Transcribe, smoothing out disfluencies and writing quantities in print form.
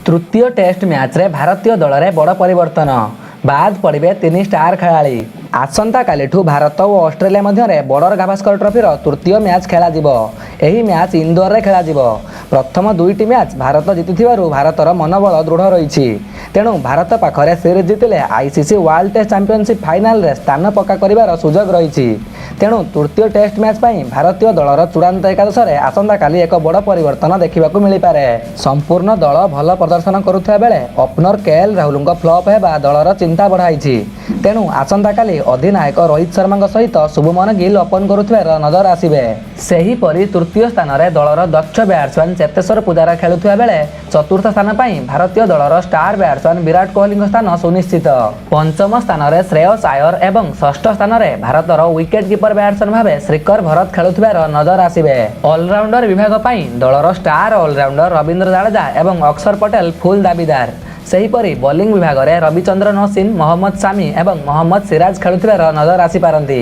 ତୃତୀୟ ଟେଷ୍ଟ ମ୍ୟାଚ୍ରେ ଭାରତୀୟ ଦଳରେ ବଡ଼ ପରିବର୍ତ୍ତନ। ବାଦ୍ ପଡ଼ିବେ ତିନି ଷ୍ଟାର ଖେଳାଳି। ଆସନ୍ତାକାଲିଠୁ ଭାରତ ଓ ଅଷ୍ଟ୍ରେଲିଆ ମଧ୍ୟରେ ବର୍ଡର ଗାଭାସ୍କର ଟ୍ରଫିର ତୃତୀୟ ମ୍ୟାଚ୍ ଖେଳାଯିବ। ଏହି ମ୍ୟାଚ୍ ଇନ୍ଦୋରରେ ଖେଳାଯିବ। ପ୍ରଥମ ଦୁଇଟି ମ୍ୟାଚ୍ ଭାରତ ଜିତିଥିବାରୁ ଭାରତର ମନୋବଳ ଦୃଢ଼ ରହିଛି। ତେଣୁ ଭାରତ ପାଖରେ ସିରିଜ୍ ଜିତିଲେ ଆଇସିସି ୱାର୍ଲଡ ଟେଷ୍ଟ ଚାମ୍ପିଅନସିପ୍ ଫାଇନାଲରେ ସ୍ଥାନ ପକ୍କା କରିବାର ସୁଯୋଗ ରହିଛି। ତେଣୁ ତୃତୀୟ ଟେଷ୍ଟ ମ୍ୟାଚ୍ ପାଇଁ ଭାରତୀୟ ଦଳର ଚୂଡ଼ାନ୍ତ ଏକାଦଶରେ ଆସନ୍ତାକାଲି ଏକ ବଡ଼ ପରିବର୍ତ୍ତନ ଦେଖିବାକୁ ମିଳିପାରେ। ସମ୍ପୂର୍ଣ୍ଣ ଦଳ ଭଲ ପ୍ରଦର୍ଶନ କରୁଥିବା ବେଳେ ଓପନର କେଏଲ୍ ରାହୁଲଙ୍କ ଫ୍ଲପ୍ ହେବା ଦଳର ଚିନ୍ତା ବଢ଼ାଇଛି। ତେଣୁ ଆସନ୍ତାକାଲି ଅଧିନାୟକ ରୋହିତ ଶର୍ମାଙ୍କ ସହିତ ଶୁଭମନ ଗିଲ୍ ଓପନ୍ କରୁଥିବାର ନଜର ଆସିବେ। ସେହିପରି ତୃତୀୟ ସ୍ଥାନରେ ଦଳର ଦକ୍ଷ ବ୍ୟାଟ୍ସମ୍ୟାନ୍ ଚେତେଶ୍ୱର ପୂଜାରା ଖେଳୁଥିବା ବେଳେ ଚତୁର୍ଥ ସ୍ଥାନ ପାଇଁ ଭାରତୀୟ ଦଳର ଷ୍ଟାର ବ୍ୟାଟ୍ସମ୍ୟାନ୍ ବିରାଟ କୋହଲିଙ୍କ ସ୍ଥାନ ସୁନିଶ୍ଚିତ। ପଞ୍ଚମ ସ୍ଥାନରେ ଶ୍ରେୟସ ଆୟର ଏବଂ ଷଷ୍ଠ ସ୍ଥାନରେ ଭାରତର ୱିକେଟ୍ କିପର ବ୍ୟାଟ୍ସମ୍ୟାନ୍ ଭାବେ ଶ୍ରୀକର ଭରତ ଖେଳୁଥିବାର ନଜର ଆସିବେ। ଅଲରାଉଣ୍ଡର ବିଭାଗ ପାଇଁ ଦଳର ଷ୍ଟାର ଅଲରାଉଣ୍ଡର ରବୀନ୍ଦ୍ର ଜାଡେଜା ଏବଂ ଅକ୍ଷର ପଟେଲ ଫୁଲ୍ ଦାବିଦାର। ସେହିପରି ବୋଲିଂ ବିଭାଗରେ ରବିଚନ୍ଦ୍ରନ ଅଶ୍ୱିନ, ମହମ୍ମଦ ସାମି ଏବଂ ମହମ୍ମଦ ସିରାଜ ଖେଳୁଥିବାର ନଜର ଆସିପାରନ୍ତି।